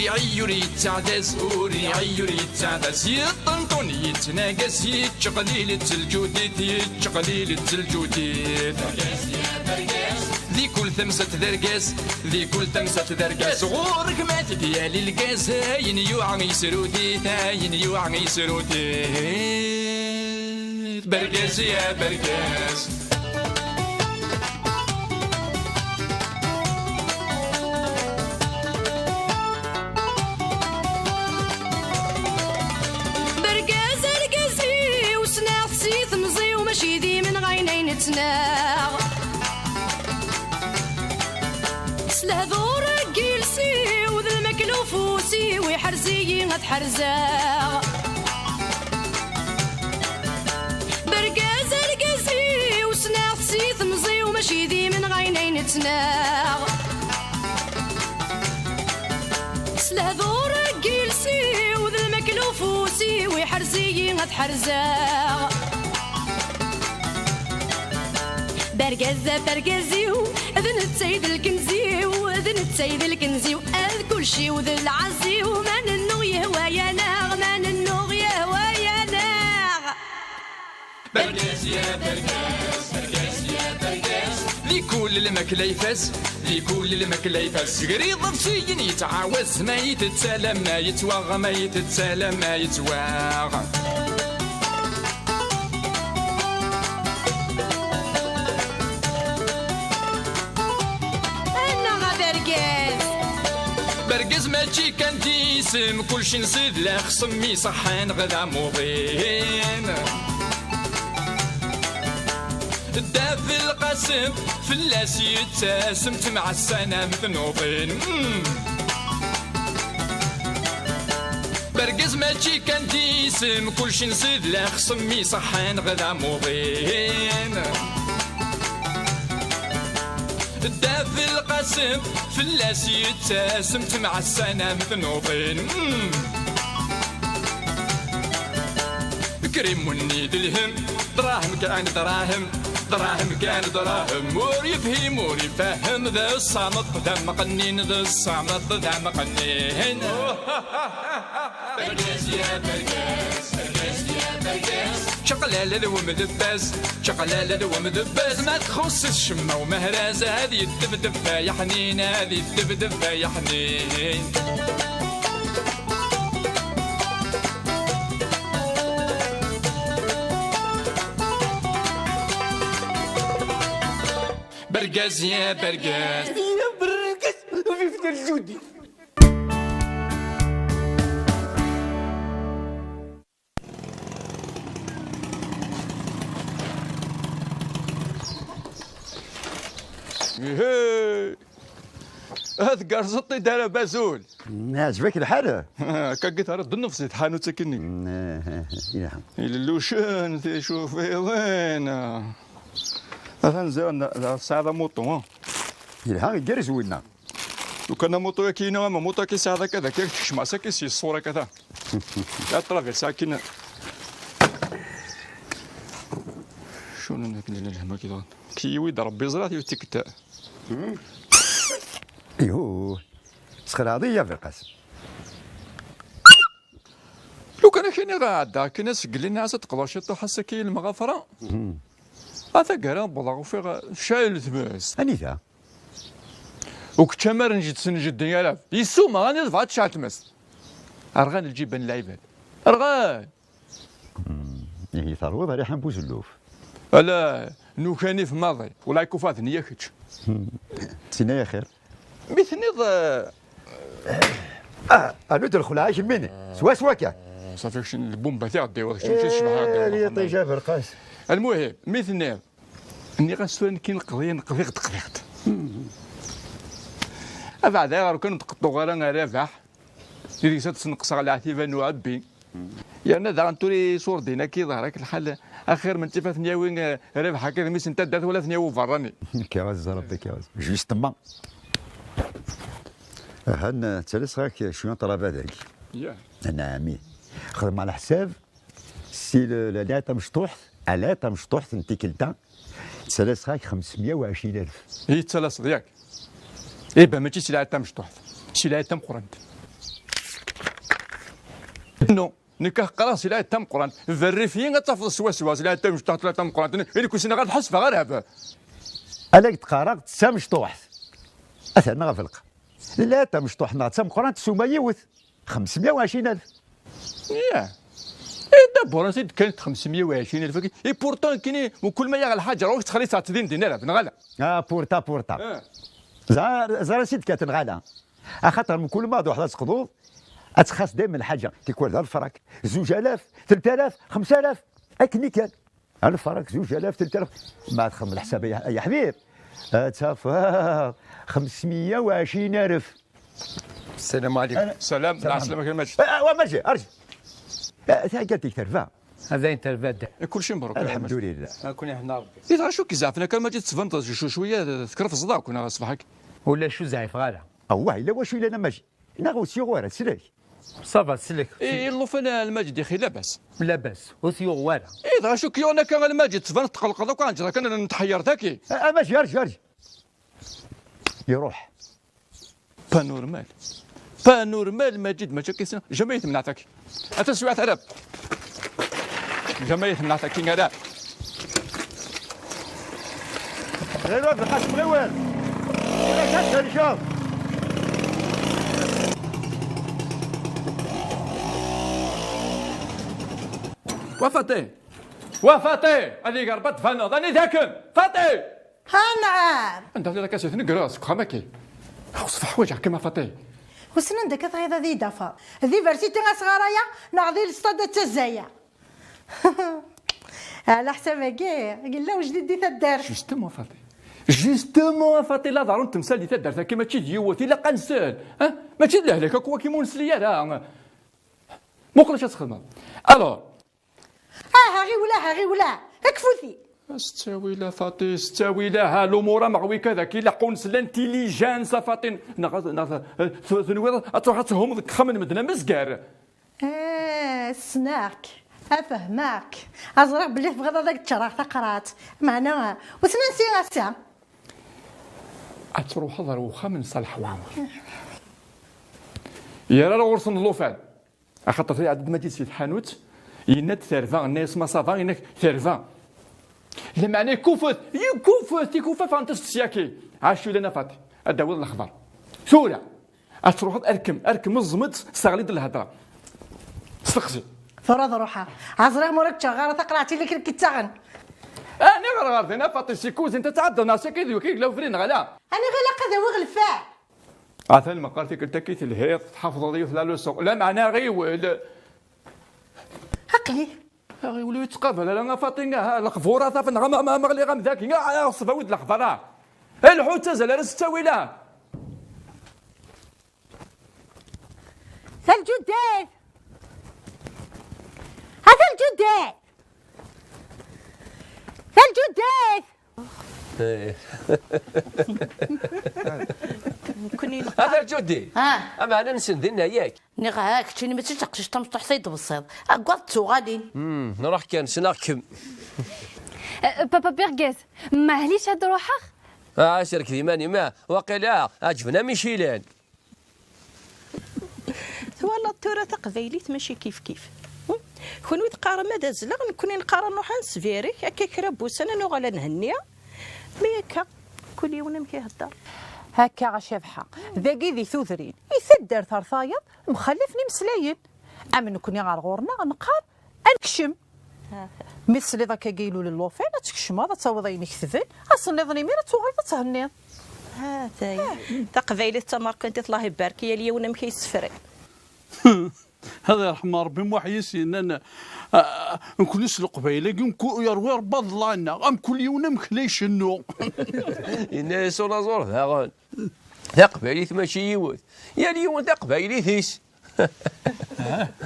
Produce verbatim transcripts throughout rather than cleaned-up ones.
Iɛi ur yettaɛdaz, ur iɛi ur yettaɛdaz, yeṭṭenṭun yettnagas, yettqelil-itt lǧudit, yettqelil-itt lǧudit. Di kul tamsalt d argaz, di kul tamsalt d argaz, ɣur-k ma tegyal lgaz, ayen yuɛa yesrudit, ayen yuɛa yesrudit. Bergaz ya bergaz. Bergaz argaz-iw, ssneɣ-t si temẓi-w, mačči d imenɣi ayen ay nettnaɣ. S lehdur n yiles-iw d lmakla ufus-iw, iḥrez-iyi ad ḥerzeɣ. Bergaz argaz-iw, ssneɣ-t si temẓi-w, mačči d imenɣi ayen ay nettnaɣ. S lehdur n yiles-iw d lmakla ufus-iw, iḥrez-iyi ad ḥerzeɣ. Bergaz ɣef argaz-iw, d netta i d lkenz-iw, d netta i d lkenz-iw, ad kulci-w d lɛaz-iw, ma nennuɣ yehwa-yaneɣ, ma nennuɣ yehwa-yaneɣ. Bergaz ya bergaz, bergaz ya bergaz. Di kul lmakla ifaz, di kul lmakla ifaz. Gar iḍebsiyen yettɛawaz, ma yettett alamma yettwaɣ, ma yettett alamma yettwaɣ. Annaɣ a bergaz! Bergaz mačči kan d isem, kulci nsid la xsem iṣeḥḥan ɣ d amuḍin. Dda Belqasem fell-as yettasem, ttemɛassan am tnuḍin. Mm. Bergaz mačči kan d isem, kulci nsid la xsem iṣeḥḥan ɣ d amuḍin. Dda Belqasem fell-as yettasem, ttemɛassan am tnuḍin. Mm. Krimunni d lhem, dṛahem kan dṛahem, dṛahem kan dṛahem. Ur yefhim, ur ifehhem, d ṣṣamṭ d amqennin, d ṣṣamṭ d amqennin. Bergaz ya bergaz, bergaz ya bergaz. Čaqlala d wemdebbaz, čaqlala d wemdebbaz. Ma txuṣṣ ccemma umehraz, ad yeddebdeb ay aḥnin, ad yeddebdeb ay aḥnin. Bergaz ya bergaz. Ya bergaz, vive le Judi. Ihey! Ad gerẓeḍ-t-id ara bazul. Ɛǧeb-ak lḥal? Akka git ara d-nefs di tḥanut akkenni. Mm, eh, eh, ilha. Ilellucen, ticufiḍin. Atan ziɣ n-, tesɛiḍ amuṭu, ha? Ilha, igerrez winna. Lukan amuṭu-agi-inu, am amuṭu-agi sɛiɣ akka, d akka, tekcem-as akka, s yesṣur akka ta. La traverse akin. Cunu akken llan lehma-agi daɣen. Kiwi-d Rebbi ẓrat yiwet tikkelt. Yuh. Tesxelɛeḍ-iyi a Belqasem. Lukan akken i ɣ-ɛeddaɣ akken asegli-nni ad teqḍeɣ ciṭuḥ ass-agi i lmeɣafra. A taggara wwḍeɣ ufiɣ tecɛel tmes. Anita? U kečč amar n jedd-s n jeddi yalab. Yessumeɣ ani tebɣa tecɛel tmes. Rɣan lǧiban n lɛibad. Rɣan! Ihi terwiḍ rriḥa n buzelluf. Ala, nukanif maḍi. Wala ikufa d nniya kečč. Tina ya xir. Mi tenniḍ, eh, Ah, anu-d lxelɛa kemmini. Swaswa kan. Safi kečč n lbumba tiɣeddiwet, kečč mačči tecbeḥ. Eh, tiɣeddiwet n lṭija Belqas. Almuhim, mi tenniḍ, nniɣ-as tura nekki nqeḍ-, nqeḍ-, nqeḍ-, nqeḍ-. Abeɛda ɣer kan ur d-qeṭṭuɣ ara a Rabaḥ. Di deg-s ad sneqseɣ leɛtiba n uɛebbi. Yerna daɣen tura iṣurdiyen-agi iḍher-ak lḥal, axir n tif ad ten-yawi, eh, Rabaḥ akka d mmi-s n taddart wala ad ten-yawi uberrani. Kkaɣ-as Rebbi, kkaɣ-as. Justement. Ahan, ttalaseɣ-ak cwiya n ṭṭraba dagi. Ya. Anɛami. Xdem ɛla ḥsab, si le, le, lɛid tamecṭuḥt, ɛla tamecṭuḥt n tikkelt-a, ttalaseɣ-ak xemsemya u ɛecrin alef. I ttalaseḍ, yak? Eh ben, mačči si lɛid tamecṭuḥt, si lɛid tameqqrant. Non, nekk qqareɣ si lɛid tameqqrant. Berrif-iyi ad tafeḍ swaswa si lɛid tamecṭuḥt, lɛid tameqqrant. I nekk ur ssineɣ ad ḥesbeɣ ara. Ala i d-qqareɣ d tamecṭuḥt. Atan ɣef lqaɛ. Lɛid tamecṭuḥt neɣ d tameqqrant, ssuma yiwet. Xemsemya u ɛecrin alef. Yah. Eh, d'abord, ansi d-kkant xemsemya u ɛecrin alef-agi? Et pourtant, kini, mkul ma yaɣ lḥaǧa, ruḥ txelli-tt din din, ara, neɣ ala? Ah, pourtant, pourtant. Eh. Ẓer, ẓer ansi d-kkant, neɣ ala? Axaṭer mkul ma d-ruḥ ad teqḍuḍ, ad txas dayem lḥaǧa. Tikwal d alefrak. Zuǧ alaf, telt alaf, xems alaf. Akken i kan. Alefrak, zuǧ alaf, telt alaf. Ma txedmeḍ leḥsab, ay, ay aḥbib, ad tafeḍ xemsemya u ɛecrin alef. السلام عليكم. أنا- السلام، السلام عليكم. السلامة كلمة. آه، آه، ومرجع، أرجع. آه، ثاقلتك ترفع. هذا انت البدع. كل شيء مبروك. الحمد لله. هاكون احنا ربي. إذا شو كي زعفنا كان ما جيت تفنط شو شوية تكرف صداك ونا صباحك. ولا شو زعيف غالا؟ أوه، إلا واش إلا أنا ماشي. ناغو سيغورة، سلك. صافا، سلك. إيه، اللوف أنا المجد يا أخي، لاباس. لاباس، وسيغورة. إيه، إذا شو كيونا كان المجد تفنط تقلق ذاك وعنجرة كان نتحير ذاكي. آه، آه، ماشي، أرجع، أرجع. يروح. Pas normal. Pas normal, Majid, mačči akka i s-, jamais yetmenɛet akka. Ata swiɛt ara. Jamais yetmenɛet akka ara. غير واقف القاسم، غير وين؟ غير كاش هذه، شوف. وفاتي. وفاتي. هذه قربت فانا. ظني ذاكن. فاتي. Ha, nɛam. Anda telliḍ akka si tnegra, seg uxxam-agi? Xsef ḥwaǧeɣ-kem a Faṭi. Wissen anda akka tɣiḍ ad iyi-d-tafeḍ? Di Varsity asɣar-aya, neɣ di lestad ad tazzaya? Ɛla ḥsab-agi, yella ujdid di taddart. Justement a Faṭi. Justement a Faṭi, la ḍarun temsal di taddart-agi, mačči d yiwet, ilaq ad nsel. Ha? Mačči d lehlak akk waki ur nesli ara. Muqel acu ad txedmeḍ. Alors, Aha, ɣiwel, aha, ɣiwel, aha. Kfuti. S ttawil a Faṭi, s ttawil, aha, lumuṛ-a meɣwi kadaki, ilaq ur nesli l'intelligence a Faṭi, neɣ, neɣ, eh, t-, tenwiḍ ad truḥ ad tehum deg uxxam n medden am azgar. Eh, ssneɣ-k, a fehmeɣ-k. A ẓriɣ belli tebɣiḍ ad ak-d-ččareɣ taqerɛet. Meɛna, wissen ansi ass-a? Ad truḥeḍ ar uxxam n Ṣaleḥ Waɛmer. Yerra ɣur-sen llufan. Axaṭer iɛedda-d Maǧid si tḥanut, yenna-d terba, yenna-yas ma ça va, yenna-k terba. Lameɛna yekkuffet, yekkuffet, tikufa ffɣent-as-d syaki. Acu yellan a Faṭi, ad d-tawiḍ lexbar. Tura, ad truḥeḍ, rkem, rkem, ẓẓem-d, sseɣli-d lhedra. Steqsi. Tura ad ruḥeɣ. Ẓriɣ ma ur ak-ččareɣ ara taqerɛet, yella kra k-ittaɣen. Aniɣer ɣer din a Faṭi, si kuzint ad tɛeddaḍ neɣ syaki d waki yella ubrid neɣ ala? Aniɣer ilaq ad awiɣ lfeɛ? Atan meqqar tikkelt-agi telhiḍ, tḥafḍeḍ yiwet la leçon. Lameɛna ɣiwel. Aql-i. Ɣiwel ur yettqabal ara a Faṭi, aha, lexbura taf neɣ ma, ma, ma ɣliɣ am daki, aha, ɣṣeb awi-d lexbara. Lḥu ttazal ara s ttawila. Talǧudet! Ha talǧudet! Talǧudet! Eh. Nekkni neqqar. Ata Judi. Ah. Ameɛna nsen dinna, yak? Nniɣ-ak, keččini mačči d taqcict tameṭṭuḥt ay d-tebṣiḍ. Aggaḍ d tuɣalin. Hmm, nruḥ kan, ssneɣ-kem. Eh, Papa Bergaz, maɛlic ad ruḥeɣ? Ah, serked iman-im, ah, waqila ɛeǧben-am icilan. Twalaḍ tura taqbaylit mačči kif kif. Hm? Kunwi teqqarem ad azleɣ, nekkni neqqar ad nruḥ ad nesbarek, akka kra n wussan ad nuɣal ad nhenni. Mi akka, kul yiwen amek ihedder. Akka a Cabḥa, dagi di tudrin, i taddart ar tayeḍ, mxallafen imeslayen. Am nekkni ar ɣur-neɣ neqqar, ad nekcem. Mi tesliḍ akka ilul llufan, ad tkecmeḍ, ad tawiḍ ayen iketben, ass nniḍen imir ad tuɣaleḍ ad thenniḍ. Hatay. Taqbaylit d tamerkantit, Allah ibarek, yal yiwen amek ay yessefray. Ad irḥem Ṛebbi, Muḥ Yis yennan, ah, nekkni s Leqbayel-agi, mku-, yerwi Ṛebbi aḍellaɛ-nneɣ, amkul yiwen amek la icennu. Yenna-yas unaẓur daɣen, taqbaylit mačči yiwet, yal yiwen taqbaylit-is.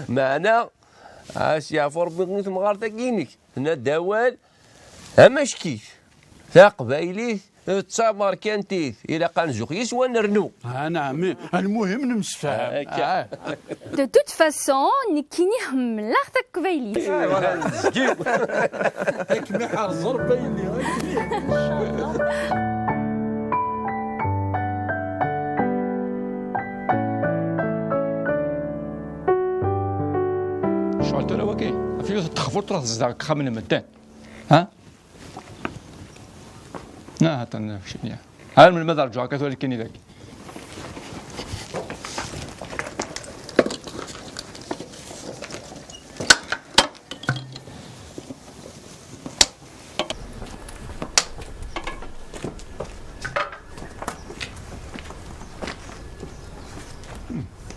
Meɛna, as yeɛfu Ṛebbi i temɣart-agi-inek, tenna-d awal amackit. Taqbaylit d tamerkantit, ilaq ad nzux yis-s wa nernu. Ah, naɛmi, almuhim nemsefham. Akka. Ah. De toute façon, nekkini ḥemmleɣ taqbaylit. Ay, wala, nezgiw. Ad kem-iḥrez Ṛebbi a yelli. Ur ceɣlet ara waki. Ɣef yiwet n texburt truḥ tezdeɣ deg uxxam n medden. Ha? Na, hatan, keččini. Ar melmi ad rǧuɣ akka tura nekkini dagi?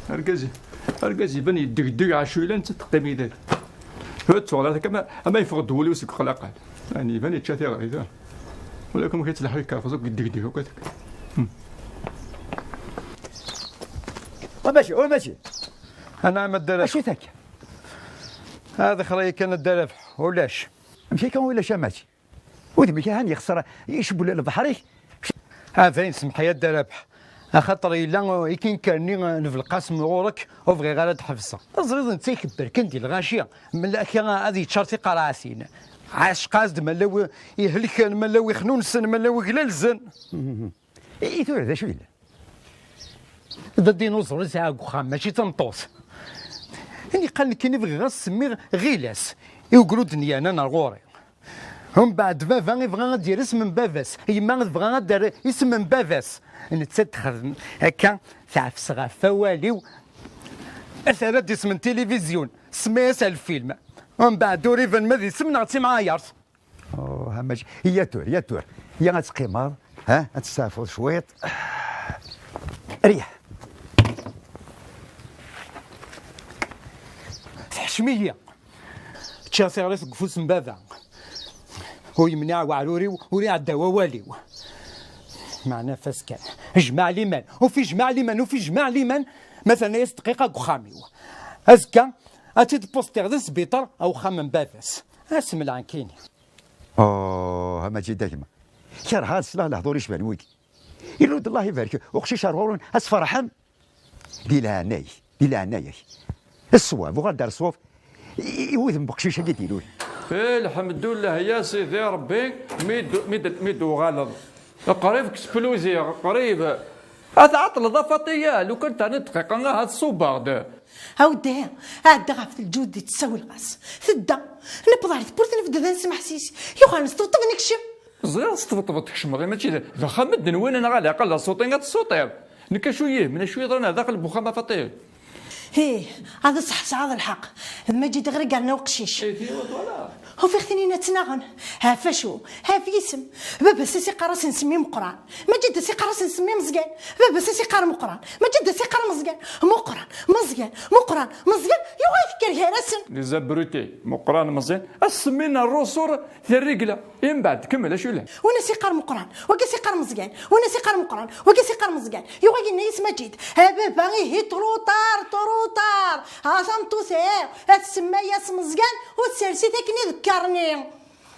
Argaz, argaz iban yeddegdeg ɛacu yella, netta teqqim yid-k. Ur tettuɣal ara akka, ama, ama yeffeɣ-d wul-iw seg uxlaqal. Ɛni iban yečča tiɣri, da. Wala kum kayt leḥyu yekkerfeẓ akk yeddegdeg akk atak. Wa mačči, wa mačči. Anɛam a Dda Rabeḥ. Acu-t akka? Ad xrayi kan a Dda Rabeḥ, ulac. Amek akka ulac a mačči? Udem-ik ahan yexṣer, icewwel lebḥer-ik. A dayen semḥ ya Dda Rabeḥ, axaṭer yella ikinkerni n Belqasem ɣur-k, ur bɣiɣ ara ad ḥebseɣ. Teẓriḍ netta ikebber kan di lɣaci, mlaka ad yeččar tiqerɛatin. Ɛacqa-as-d ma llaw ihelken, ma llaw ixnunsen, ma llaw iglalzen. I tura d acu yellan? D adinuẓur i sɛiɣ deg uxxam, mačči d tameṭṭut. Ayen yeqqar nekkini bɣiɣ ad s-semmiɣ Ɣilas, i ugrud n yernan ar ɣur-i. Umbeɛd baba ibɣa ad d-yerr isem n baba-s, yemma tebɣa ad d-terr isem n baba-s. Nettat texdem akka, teɛfes ɣef wawal-iw, terra-d isem n tilivizyu, tsemma-yas ar lfilm. Umbeɛd ur iban ma d isem neɣ d timɛayert. Oh, ha mačči, iya tura, iya tura. Iya ad teqqimeḍ, ha? Ad testeɛfuḍ cwiṭ. Riḥ. Tḥecm-iyi. Ččiɣ tiɣrit deg ufus n baba. Ur yemniɛ weɛrur-iw, ur iɛedda wawal-iw. Meɛna fas kan. Jmaɛ liman, ufi jmaɛ liman, ufi jmaɛ liman, ma terna-yas dqiqa deg uxxam-iw. Azekka, ad tt-id-pustiɣ di sbiṭar, a uxxam n baba-s. Asemleɛ nekkini. Oh, a Maǧid a gma. Kerheɣ ad sleɣ lehdur icban wigi. Ilud Allah ibarek, uqcic ar ɣur-wen, ad tferḥem. Di leɛnaya-k, di leɛnaya-k. Ṣṣwab, uɣal-d ar ṣṣwab. I, i wudem n uqcic-agi d-ilul. Eh, lḥemdullah ya Sidi Ṛebbi, mi d-, mi d-, mi d-uɣaleḍ. Qrib ksepluziɣ, qrib. Ad tɛeṭleḍ a Faṭiya, lukan tɛni dqiqa, ahat ṣubbeɣ-d. Awedda, ɛedda ɣef lǧud i d-ssawleɣ-as. Tedda. Newweḍ ɣer tewwurt, nebded ad nesmeḥsis. Yuɣal nesṭebṭeb, nekcem. Ẓriɣ tesṭebṭbeḍ tkecmeḍ, mačči d, d axxam n medden win, neɣ ala aqal d asuṭi ad tessuṭiḍ. Nekk acu yih-, men acu yeḍran ar daxel n wexxam a Faṭi? Ih, ad ṣṣeḥ tesɛiḍ lḥeqq. D Maǧid i ɣer i yerna uqcic. Eh, tiwa twala. Ufiɣ-ten-in ttnaɣen. Ɣef acu? Ɣef yisem. Baba-s as-iqqar-as nsemmi Meqqran. Maǧid as-iqqar-as nsemmi Meẓyan. Baba-s as-iqqar Meqqran. Maǧid as-iqqar Meẓyan. Meqqran, Meẓyan, Meqqran, Meẓyan. Yuɣal tekker gar-asen. Les abrutis. Meqqran, Meẓyan. As-semmin rruṣur terregla. Imbeɛd, kemmel, acu yellan? Win as-iqqar Meqqran, wagi as-iqqar Meẓyan, win as-iqqar Meqqran, wagi as-iqqar Meẓyan. Yuɣal yenna-yas Maǧid, a baba, ihi, trop tard, trop tard. Ha tameṭṭut-a, ad tsemma-yas Meẓyan, ur tsers-it akken i d karni.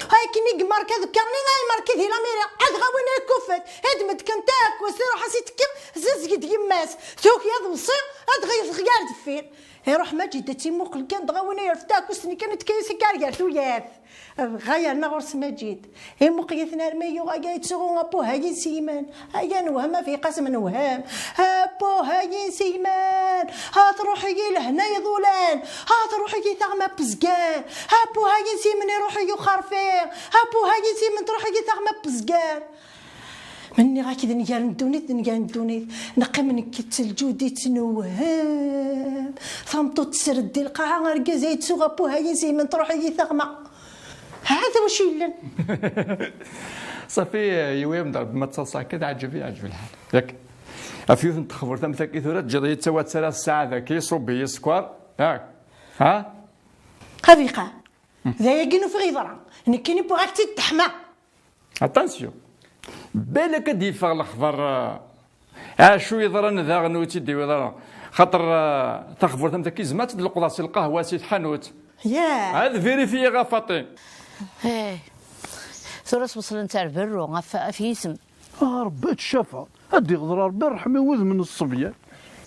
Akken i imerka d karni, ay imerka di lamiri, adɣa win ay kufet, ad medken takkuzt, iruḥ-as itekki, zazg-d yemma-s, tuki ad wṣi, adɣa yetɣi ar deffir. Iruḥ Maǧid ad tt-imuqel kan, dɣa win ay yerf takkuzt-nni kan, ittekka-yas akka ar gar tuyat. Dɣa yerna ɣur-s Maǧid. Imuqel-iten armi yuɣal yettsuɣu apuhay-in s yiman. Aya newhem, a fi Qasem newhem. Apuhay-in s yiman. Ha truḥ-iyi lehna iḍulan. Ha truḥ-iyi taɣma n wezgan. Apuhay-in s yiman iruḥ-iyi uxerfi. Apuhay-in s yiman truḥ-iyi taɣma n wezgan. Ma nniɣ-ak d nnger n ddunit, d nnger n ddunit. Neqqim nekk d lǧud i tt-newhem. Tameṭṭut tesred di lqaɛa, argaz ay yettsuɣu apuhay-in s yiman truḥ-iyi taɣma. Hada wacu yellan. Ṣafi, yiwi-yam-d Rebbi ma ttaḍsa akka, teɛǧeb, yeɛǧeb lḥal. Yak. Ɣef yiwet n texburt am taki tura, teǧǧiḍ-iyi d tawattara ssaɛa daki, ṣubb-iyi sskeṛ. Yak. Ha? Xabiqa. D ayagi nufiɣ yeḍra. Nekkini wwiɣ-ak-tt-id teḥma. Attention. Balak ad d-yeffeɣ lexbar, eh, acu yeḍran daɣen ur tt-id-iwiḍ ara. Xaṭer, eh, taxburt am taki, yezmer ad tt-id-leqḍeɣ si lqahwa, si tḥanut. Yah. Ad vérifier ɣef Faṭi. Eh. Tura sweṣlent ar berru, ɣef, ɣef yisem. Ah, Rebbi ad tcafaḍ. Ad d-iɣḍer Rebbi ṛṛeḥma i wudem n ṣṣebyan.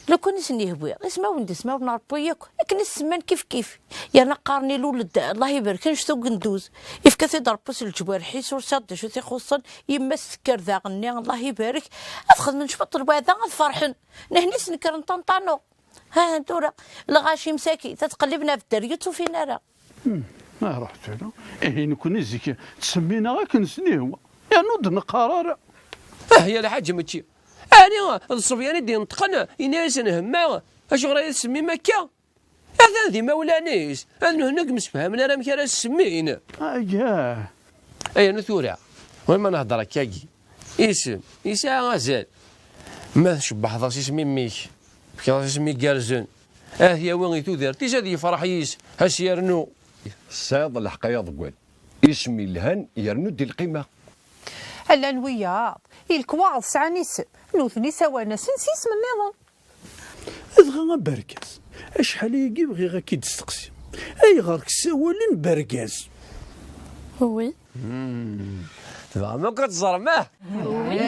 Lukan i sen-yehwi, ismawen d ismawen n Ṛebbi yakk, akken i s-semman kif kif. Yerna qqaren ilul-d, Allah ibarek, annect n ugenduz. Ifka-t-id Ṛebbi s leǧwareḥ-is, ur sɛiɣ d acu t-ixuṣṣen. Yemma-s tekker daɣen-nni, Allah ibarek, ad xedmen cwiṭ n lweɛda, ad ferḥen. Nehni s-nekkren ṭanṭanu. Ha, tura, lɣaci msaki, ta tqellibna ɣef dderya ur tt-ufin ara. Hmm, ma ruḥ tura. Ihi nekkni zik ttsemmin-aɣ akken s niwa. Yernu ur d-neqqar ara. Ah, ya lḥaǧ, mačči. Ɛni d ṣṣebyan i d-ineṭqen, yenna-yasen: "Hemma, acuɣer ay tsemmim akka?" Atan d imawlan-is, ad nuhna ur msefhamen ara amek ara s-semmin. Ayya. Ay, anu tura, wama nehder akkagi. Isem, yesɛa azal. Ma tcebbeḥeḍ-as isem i mmi-k, tefkiḍ-as isem igerrzen, ad t-yawi i tudert-is, ad yefreḥ yis, ad s-yernu. Tesɛiḍ lḥeqq ay aḍeggal. Isem yelhan yernu-d i lqima. Llan wiyaḍ, i lekwaɣeḍ sɛan isem, nutni ssawalen-asen s yisem nniḍen. Dɣa a Bergaz, acḥal ayagi bɣiɣ ad k-id-steqsiɣ. Ayɣer k-ssawalen Bergaz? Oui. Hmm. Tebɣam akk ad teẓrem, ah? Oui.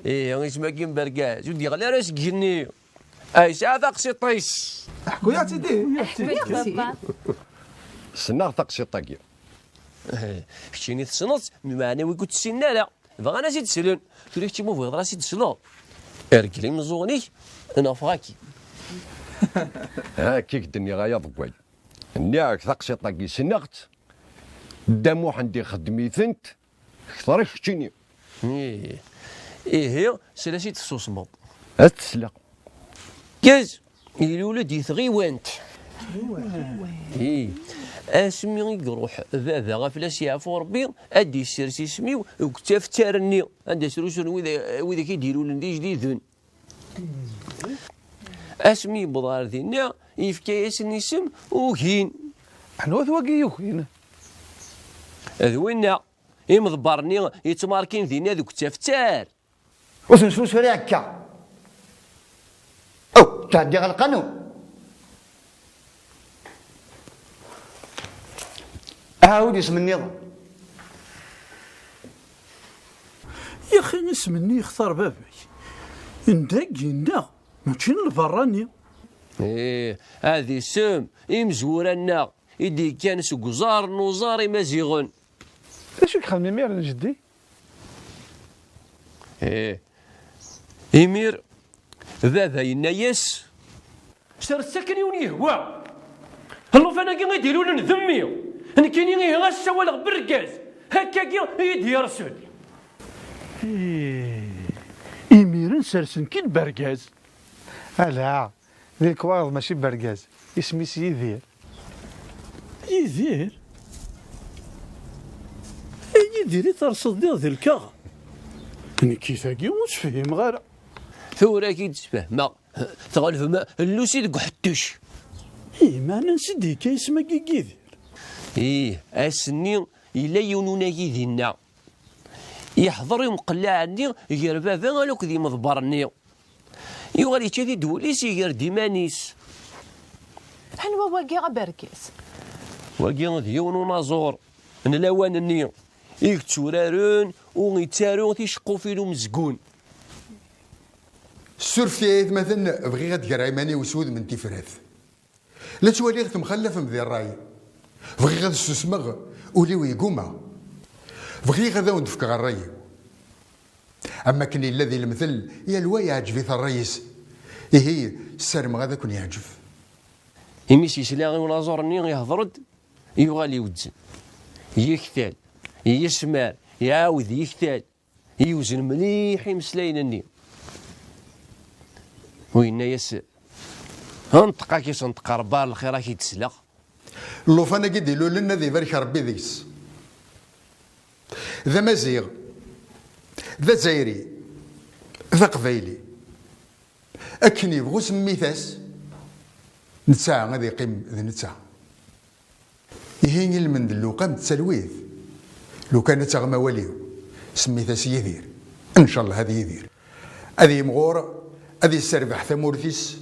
Ih, isem-agi n Bergaz, ur d-yeɣli ara seg igenni. Ah, yesɛa taqsiṭ-is. Ḥku-yaɣ-tt-id. Ssneɣ taqsiṭ-agi. Eh, keččini tessneḍ-tt, meɛna wigi ur tt-ssinen ara. Bɣan ad s-id-slen. Tura kečči ma bɣiḍ ad s-id-tesleḍ, ergel imeẓẓuɣen-ik, neɣ ffeɣ akkin. Ha, akka i k-d-nniɣ ay aḍewway. Nniɣ-ak taqsiṭ-agi ssneɣ-tt, Dda Muḥend ixeddem-itent kter-ak keččini. Ih. Ihi, sel-as-id tessusmeḍ. Ad tesleɣ. Gaz, ilul-d i tɣiwant. Ih. Asmi i iruḥ baba ɣef la s-yeɛfu Ṛebbi, ad d-issers isem-iw deg ttaftar-nni, anda srusun wid-, widak i d-ilulen d ijdiden. Asmi yewweḍ ɣer dinna, yefka-yasen isem Ugin. Anwa-t wagi Ugin? D winna, imḍebber-nni yettmarkin dinna deg ttaftar. Ur ten-slusuri akka. Aw, ttɛeddiɣ lqanun. Ɛawed isem nniḍen. Yaxi isem-nni yextar baba-k, n dagi-nneɣ, mačči n lberra-nni. Ih, ad isem imezwura-nneɣ i d-yekkan seg uẓar n uẓar imaziɣen. D acu i ixdem imir n jeddi? Ih. Imir, baba yenna-yas: "Sers akken i wen-yehwa. Llufan-agi i d-ilulen d mmi. Nekkini ihi ad s-ssawaleɣ Bergaz. Hakkagi i yi-d-yersen." Ih, imiren sersen-k-id Bergaz. Ala, di lekwaɣeḍ mačči Bergaz. Isem-is Yidir. Yidir? Ay Yidir i terseḍ diɣ di lkaɣeḍ? Nekki tagi ur tt-fhimeɣ ara. Tura i k-id-sfehmeɣ. Tɣelbem Lusi deg uḥettuc. Ih, meɛna ansi d-yekka yisem-agi n Yidir? Ih, ass-nni yella yiwen unagi dinna. Yeḥḍer i umqellaɛ-nni gar baba alak d imḍebber-nni. Yuɣal yečča-t-id wul-is, iger-d iman-is. Anwa wagi a Bergaz? Wagi d yiwen unaẓur n lawan-nni i yetturaren u yettaru ticeqqufin umezgun. Surfet-iyi aytmaten, bɣiɣ ad d-greɣ iman-iw s wudem n tifrat. La ttwaliɣ temxallafem di ṛṛay. Bɣiɣ ad susmeɣ, ul-iw yegguma. Bɣiɣ ad awen-d-fkeɣ ṛṛay-iw. Am wakken yella di lemtel, yal wa yeɛǧeb-it ṛṛay-is. Ihi, ssarameɣ ad ken-yeɛǧeb. Imi s-yesla i unaẓur-nni ihḍer-d, yuɣal iwezzen. Yektal, yesmar, iɛawed yektal. Yewzen mliḥ imeslayen-nni. U yenna-yas: "Nṭeq, ad k-isnṭeq Ṛebbi, ar lxir ad k-id-sleɣ." Llufan-agi d-ilulen ad ibarek Ṛebbi deg-s. D Amaziɣ, d Azzayri, d Aqbayli. Akken yebɣu semmit-as, netta ad yeqqim d netta. Ihi ilmend n lewqam d talwit. Lukan ad taɣem awal-iw, semmit-as Yidir. Ncallah ad yidir. Ad yimɣur, ad yesserbeḥ tamurt-is,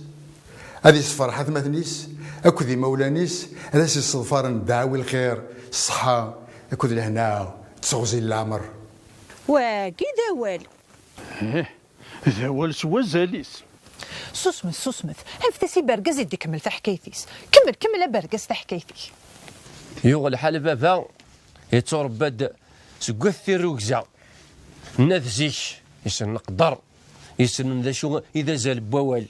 ad yessefreḥ atmaten-is akked imawlan-is, ad as-yesseḍfaren ddeɛwa i lxir, ṣṣeḥḥa akked lehna d teɣzi n leɛmer. Wagi d awal. Ih, d awal s wazal-is. Susmet, susmet. Anfet-as i Bergaz i d-ikemmel taḥkayt-is. Kemmel, kemmel a Bergaz taḥkayt-ik. Yuɣ lḥal baba, yetturebba-d seg wat tirrugza. Nna d zik, yessen leqder, yessen d acu i d azal n wawal.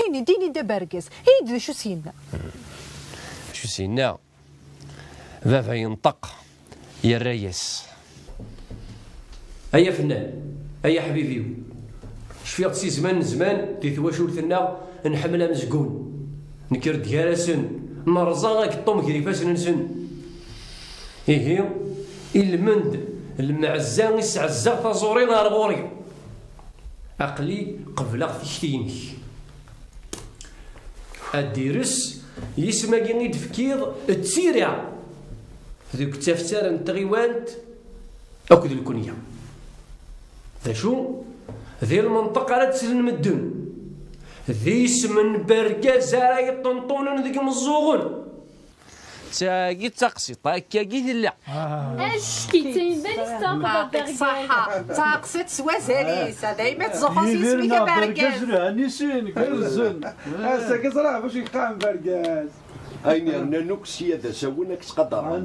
Ini-d, ini-d a Bergaz, ini-d d acu s-yenna. Acu s-yenna? Baba yenṭeq, yerra-yas: "Ay afennan, ay aḥbib-iw, cfiɣ-d si zman n zman di twacult-nneɣ nḥemmel amezgun, nekker-d gar-asen, nerẓa ageṭṭum gar ifassen-nsen. Ihi, ilmend lemɛezza i sɛezzaɣ taẓuri ar ɣur-i. Aql-i qebleɣ tikti-inek." Ad d-ires yisem-agi i d-tefkiḍ d tira deg tafsar n tɣiwant akked lkunya. D acu? Di lmenṭeq ara d-slen medden. D isem n bergaz ara yeṭṭenṭunen deg imeẓẓuɣen. D tagi d taqsiṭ, akkagi tella. Acki, d tayen d alis taqḍa Bergaz. Ṣaḥa, d taqsiṭ s wazal-is, dayma tzuxxu s yisem-ik a Bergaz. Lhan i sin, gerrzen. Ass-agi ẓriɣ bac yeqqam Bergaz. Ayen yernan akk sya d asawen ad k-ttqadaren.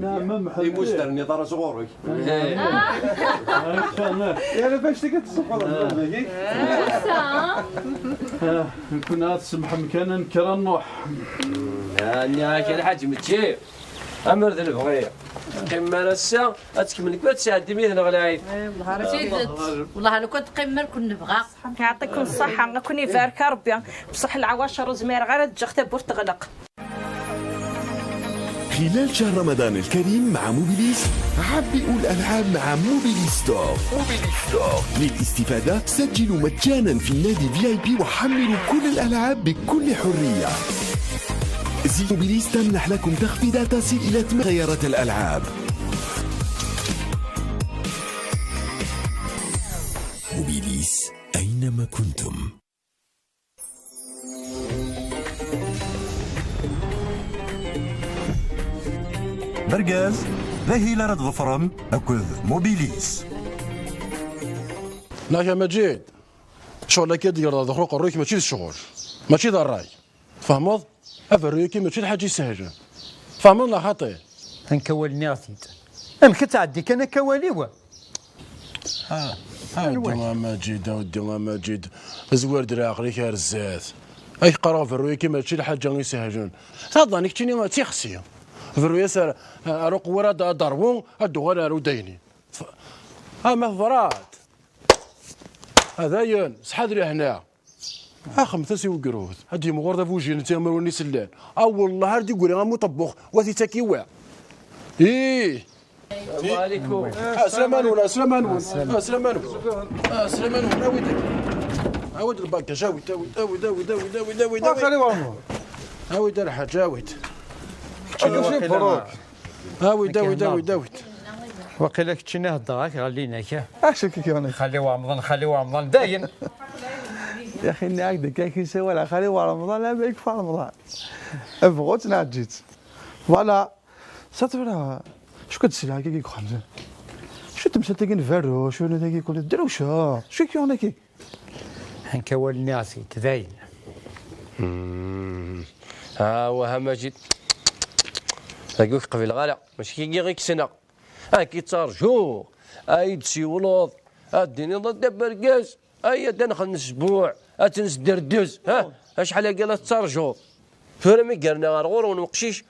Imuzder-nni d ara sɣur-k. Yerra bac tika tzuxxuḍ dagi. Nekkni ad tsemḥem kan ad nekker ad nruḥ. Nniɣ-ak a lḥaǧ mačči amer d lebɣi. Qqim ar ass-a, ad tkemmel kan ad tesɛeddim yid-neɣ lɛid. Tidet. Wellah lukan teqqimem ar ken-nebɣa. Yɛṭikum ṣṣaḥa, ad ken-ibarek Rebbi. Bṣaḥ lɛawacer ur zmireɣ ara ad ǧǧeɣ tawwurt teɣleq. خلال شهر رمضان الكريم مع موبيليس، عبئوا الألعاب مع موبيليس ستور. موبيليس ستور. للاستفادة سجلوا مجانا في النادي في آي بي وحملوا كل الألعاب بكل حرية. زي موبيليس تمنح لكم تخفيضات تصل إلى ثمانية سيارات الألعاب. موبيليس، أينما كنتم. Bergaz, d ahil ara tḍefrem akked Mobilis. Neɣ a Maǧid, ccɣel akka d-yerḍa dexel uqerruy-ik mačči d ccɣel, mačči d ṛṛay. Tfehmeḍ? Aberru-agi mačči d lḥaǧa isehlen. Tfehmeḍ neɣ xaṭi? Akka awal nniɣ-t-id. Amek ad tɛeddi kan akka awal-iw? Ah, a weddi a Maǧid, a weddi a Maǧid. Zwir-d leɛqel-ik ar zdat. Ad k-qqareɣ berru-agi mačči d lḥaǧa isehlen. Taḍa-nni keččini d tixsi. Berru-yas ar, ar uqewwir ad, ad d-terwu, ad d-tuɣal ar udayni. Ah, ma teḍra-d. A dayen, ṣṣeḥa d lehna. Axemt-as i ugrud, ad d-yemɣur d abujil n tiɣmar win isellan. A wellah ar d-igri am uṭebbux, wa t-ittak i wa. Ih! Asalama-nwen, asalama-nwen, asalama-nwen. Asalama-nwen, awi-d. Awi-d lbagaj, awi-d, awi-d, awi-d, awi-d, awi-d, awi-d, awi-d. Awi-d a lḥaǧ, awi-d. Awi-d, awi-d, awi-d, awi-d. Waqila keččini heddreɣ-ak ɣellin-ak. Acu k-igan? Xali Wamḍan, Xali Wamḍan, dayen. Yaxi nniɣ-ak-d akka k-isawal Xali Wamḍan, ama yekfa Remḍan. Bɣu-tt neɣ eǧǧ-itt. Voilà. Sa tura, acu k-d-sliɣ akka deg uxxam? Acu temsalt-agi n berru, acu n tagi kul drewceɣ? Acu k-yuɣen akka? Anka awal nniɣ-t-id, dayen. Hmm. Ah, wah a Maǧid. Dagi ur k-qbileɣ ara. Mačči kiki i k-ssneɣ. Ad k-ttarjuɣ. Ad yi-d-siwleḍ. Ad d-tiniḍ a dda Bergaz. Ay ad nxen sbuɛ. Ad tt-nesderdez. Ha? Acḥal-agi la tettarjuḍ. Tura mi yerna ɣer ɣur-wen uqcic.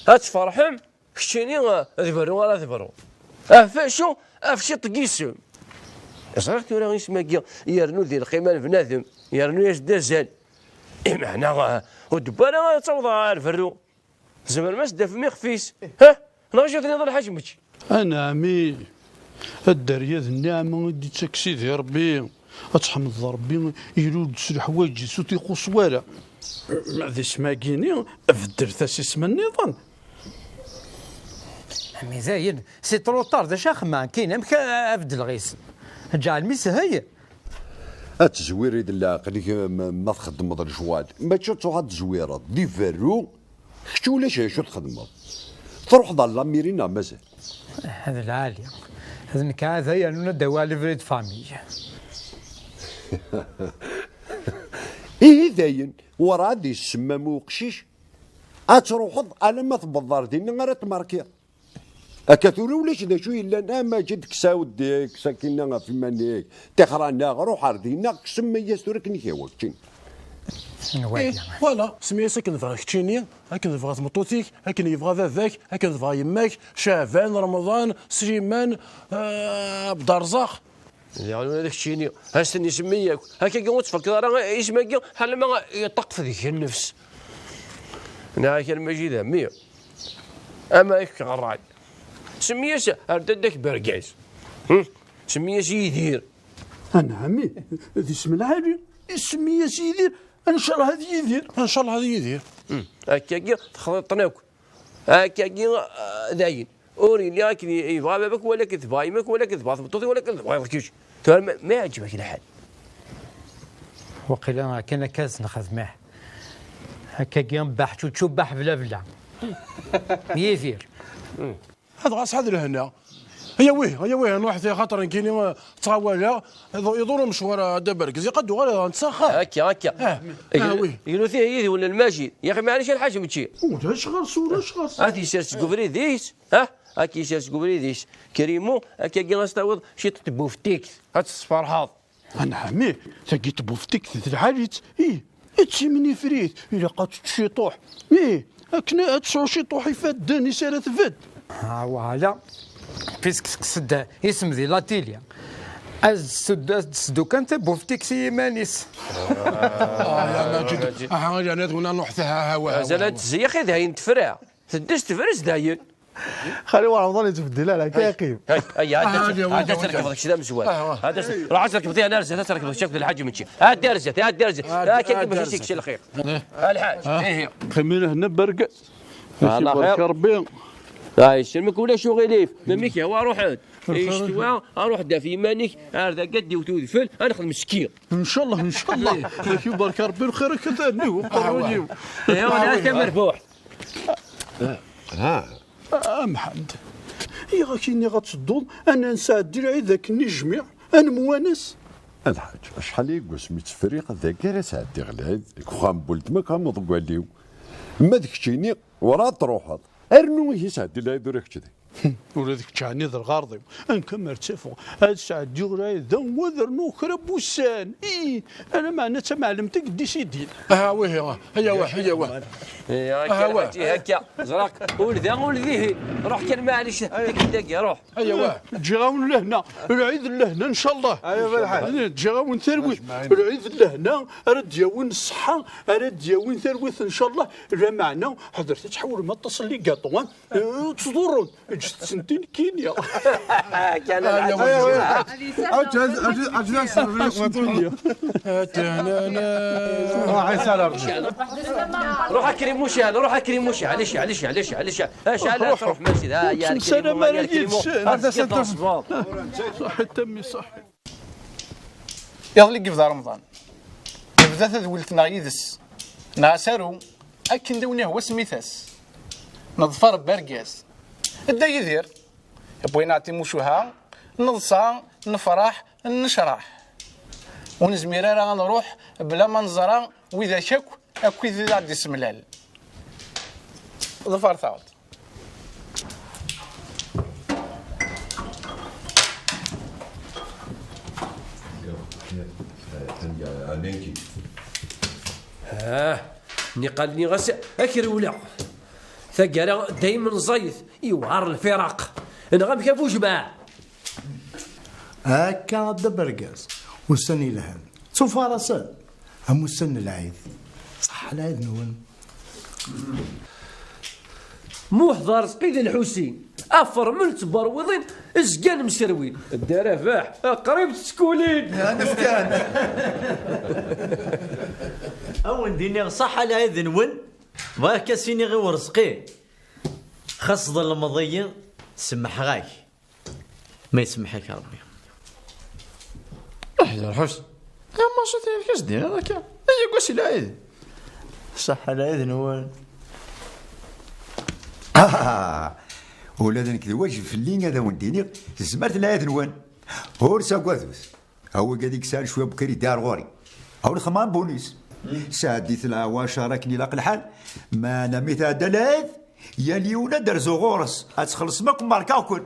Ad tferḥem. Keččini, ah, d berru ara d berru. Ɣef acu? Ɣef ciṭ n yisem. Ẓriɣ tura isem-agi yernu di lqima n bnadem, yernu-yas-d azal. Imeɛna, ah, ur d-wwi ara ad taweḍ ɣer berru. Tzemrem ad s-d-tafem ixef-is. Ha? Neɣ acu teniḍ a lḥaǧ Mečči? Anɛam-i, a dderya d nniɛma i d-ittak Sidi Rebbi. Ad tḥemdeḍ Rebbi, ilul-d s leḥwayeǧ-is ur t-ixuṣṣ wara. Ma d isem-agi-ni, beddlet-as isem nniḍen. Mi dayen, c'est trop tard, d acu axemma, kayen amek a, a beddleɣ isem? Ǧeɛl mi sehey. Ad tezwirid leɛqel-ik ma, ma txeddmeḍ lecɣal. Mačči ad truḥ ad tezwireḍ di berru, kečč ulac d acu txedmeḍ. Truḥeḍ ɣer la mairie neɣ mazal? D lɛali. D nekk ɛad ay rnun ad d-awiɣ livret de famille. Ihi dayen, werɛad yessemmam uqcic, ad truḥeḍ alamma tewweḍ ɣer dinna ara tmerkiḍ. Akka tura ulac d acu yellan, a Maǧid, kkes aweddi-k, kkes akkinna ɣef iman-ik, tixra-nneɣ, ruḥ ar dinna, kkes meyya-s tura akken i k-yehwa keččini. Nwali. Voilà, semmi-as akken debɣa keččini, akken debɣa tmeṭṭut-ik, akken yebɣa baba-k, akken debɣa yemma-k, Caɛban, Remḍan, Sliman, eh, Abderrezzaq. Diɣen ula d keččini, ad s-ten-isemmi yakk. Akkagi ur tfekkeḍ ara isem-agi, ḥalama yeṭṭaqef deg-k nnefs. Neɣ akal mačči d a mmi. Ama kečč ɣer ṛṛay. Semmi-as ar dadda-k Bergaz. Hm? Semmi-as Yidir. Anɛami, d isem lɛali. Isemmi-as Yidir. Ncallah ad Yidir. Ncallah ad Yidir. Hm. Akkagi texḍiḍ-ten akk. Akkagi, ah, dayen. Ur yelli akken yebɣa baba-k, wala akken tebɣa yemma-k, wala akken tebɣa tmeṭṭut-ik, wala akken tebɣiḍ kečč. Tura ma, ma iɛǧeb-ak lḥal. Waqila akken akka ad s-nexdem, ih. Akkagi, baḥ čuču, baḥ bla bla. Yidir. Ad ɣas ḥad lehna. Aya wih, aya wih, nruḥ ti xaṭer nekkini, eh, ttɣawaleɣ, iḍ-, iḍul umecwar, eh, a Dda Bergez, iqad uɣal ad netta axxam. Akka, akka. Eh, ah, wih. Yenu ti yid-wen lmajid. Yaxi, maɛlic a lḥaǧ, mačči. Ulac ɣer-s, ulac ɣer-s. Ad t-yessers deg ubrid-is. Ha? Ad k-yessers deg ubrid-is. Krimu, akkagi ad s-tawiḍ ciṭ n tbuftikt. Ad tt-tesferḥeḍ. Anɛam, ih, tagi n tbuftikt d lɛali-tt. Ih, d timnifrit, ilaq ad tečč ciṭuḥ. Ih, akken ad tesɛu ciṭuḥ ifadden-is ara tbedd. Ah, voilà. Puisque teqsed isem di la télé. Ad s-, ad s-d-sdukan tabuftikt i yiman-is. Ah, ya Maǧid. Aha, ya Maǧid. Aha, ya Maǧid. Aha, aha, aha, aha. Mazal ad tezzi, axi d ayen tefra. Teddes tebrez dayen. Xali Remḍan yettbeddil ara, akka yeqqim. Ay, ay, ay, ah, ad, ad terkbeḍ kečč d amezwar. Ah, ah. Ad as-, ruḥ ad terkbeḍ, ya Narza, ad terkbeḍ kečč akked lḥaǧ mačči. Ad d-arzat, ad d-arzat. Ah, akka kan bac ad s-yekkes lxir. Alḥaǧ, ihi. Qqimin hna bergaz. Ala xir. Barka Rebbi. Ay, yesselmek ulac uɣilif. Memik yawa ruḥ-d. Yestwa, ruḥ-d ɣef yiman-ik, ar dagi ad d-iwet udfel, ad nexdem ski. Ncallah, ncallah. Yak barka Rebbi lxir akka tanni, uqerruy-iw. Ihi, ad tamerbuḥt. Ah, Mḥend, iɣ ak-iniɣ ad tedduḍ, ad nesɛeddi lɛid akken i jmiɛ, ad nemwanas. A lḥaǧ, acḥal i yeggas mi ttefriɣ, dagi ara sɛeddiɣ lɛid deg uxxam n weltma-k, ameḍ deg walliw. Ma d keččini, werɛad truḥeḍ. Rnu ihi sɛeddi lɛid ur ak-kečč d. Ula d kečč ɛni d lɣerḍ-iw. Anka ma rtafeɣ, ad sɛeddiɣ lɛid da, ad rnuɣ kra n wussan. Ih, ala meɛna d tameɛlemt i yeddisidin. Aha, wihi, aya wah, aya wah. Ihi, akka, aha, wah. Akka, ẓriɣ-k, ul da, ul dihin. Ruḥ kan, maɛlic, tikkelt-agi, ruḥ. Aya wah. Ǧǧiɣ-awen lehna, lɛid n lehna, ncallah. Aya, a lḥaǧ. Ǧǧiɣ-awen talwit, lɛid n lehna, ara d-yawin ṣṣeḥḥa, ara d-yawin talwit, ncallah. Lameɛna, ḥedret ad tḥawlem aṭas n ligaṭu, ha? Eh, ttḍurrun. Ǧǧet-tent-in kini. Kan lɛaǧ. Aya, aya, aya. Ǧǧet, ǧǧet, ǧǧet. Ruḥ a Krim Mucɛal, ruḥ a Krim Mucɛal, icɛel, icɛel, icɛel, icɛel. Acɛal, ruḥ, ruḥ, ma sidi. Ah, ya Krim, ya Krim. Ad as-tasbeḍ. Ṣaḥit a mmi, ṣaḥit. Iḍelli i yebda Remḍan. Nebda tadwilt-nneɣ yid-s. Neɣ asaru, akken d awen-ihwa semmit-as. Neḍfer bergaz. Dda Yidir. Wwin-aɣ timucuha, neḍsa, nefreḥ, necreḥ. Ur nezmir ara ad nruḥ bla ma neẓra widak akk, akkit d aɣ-d-isemlal. Ḍefret-aɣ-d. Ah, niqal nniɣ-as akrewla. Taggara dayem ẓẓayet, yewɛer lfiraq. Neɣ amek a Bujmaɛ? Akka a Dda Bergaz, ussan yelhan. Ttufaṛasen am ussan n lɛid. Ṣaḥḥa lɛid-nwen. Muḥ d Arezqi d Lḥusin, afermel ttberwiḍin, zgan mserwin. Dda Rabaḥ, qrib tettkulin. Ad wen-d-iniɣ ṣaḥḥa lɛid-nwen, bɣiɣ kan ad s-iniɣ i Urezqi, xas tḍelmeḍ-iyi, semmḥeɣ-ak. Ma yesmeḥ-ak Rebbi. Ḥder ḥus. A Maṣut, yerk-as-d-iniḍ akka. Ay aggas i lɛid. Ṣaḥḥa lɛid-nwen. Ah! Ula d nekk d wajeb fell-i ad awen-d-iniɣ tezmert n lɛid-nwen. Ur ttagadet. A wigad i yesɛan cwiya n ukridi ar ɣur-i. Aw lxemra n bunus. Sɛeddit lɛawacer akken ilaq lḥal. Meɛna mi tɛedda lɛid, yal yiwen ad d-rzuɣ ɣur-s, ad txellṣem akk merkaɣ-ken.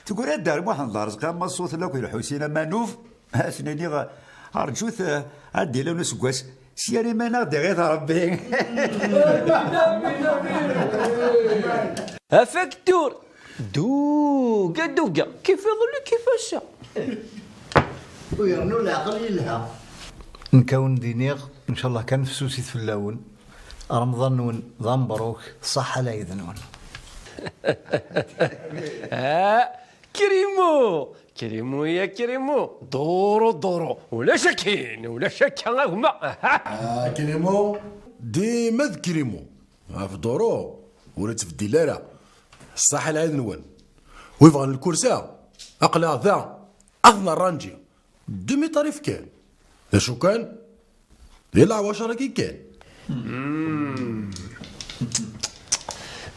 Teggra-d ar Muḥend Larezqi, a Maṣut, akked Lḥusin Amanuf, ad ten-iniɣ, rǧut, eh, Ad d-yili useggas, s yal iman ad d-iɣit Ṛebbi. Afaktur, duga duga, kif iḍelli kif ass-a. U yernu leɛqel yelha. Nekk a wen-d-iniɣ, ncallah kan fessusit fell-awen. Remḍan-nwen d amebruk, ṣaḥḥa lɛid-nwen. Ah, Krimo! Krimo ya Krimo! Duru duru! Ulac akin! Ulac akka a gma! Aha! Ah, Krimo, dima d Krimo. Ɣef Duru, ur yettbeddil ara. Ṣaḥḥa lɛid-nwen. Wi bɣan lkursa, aql-aɣ da, ad t-nerranǧi. Demi tarif kan. D acu kan? Di leɛwacer-agi kan.